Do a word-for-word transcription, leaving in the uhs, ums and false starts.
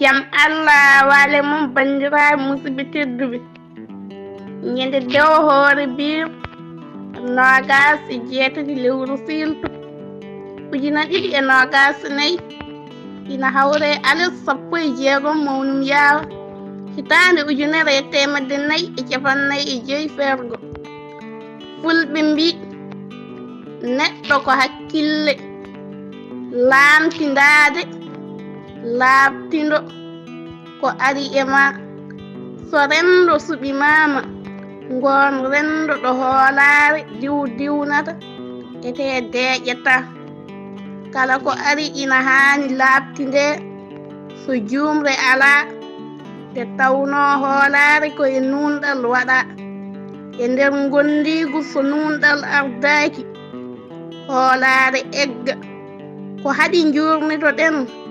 Jam Allah waale mum, banndiraaɓe musidɓe tedduɓe. Ñande dewo hoore biir noogaas e jeetati lewru siilto ujuna ɗiɗi e noogaas e nayi, ina hawre alet sappo e jeegom mawnum yaawa, hitaande ujunere e teemedde nayi e cappanɗe nayi e joy fergo. Fulɓe mbi, neɗɗo ko hakkille, laamtindaade, laaɓtindo ko ari e ma. So renndo suɓimaama, ngoon renndo ɗo hoolaare diw diwnata, etee deeƴata. Kala ko ari ina haani laaɓtindee, so juumre alaa, nde tawnoo hoolaare ko e nuunɗal waɗaa. E nder ngonndiigu so nuunɗal ardaaki, hoolaare egga. Ko haɗi njuurnito-ɗen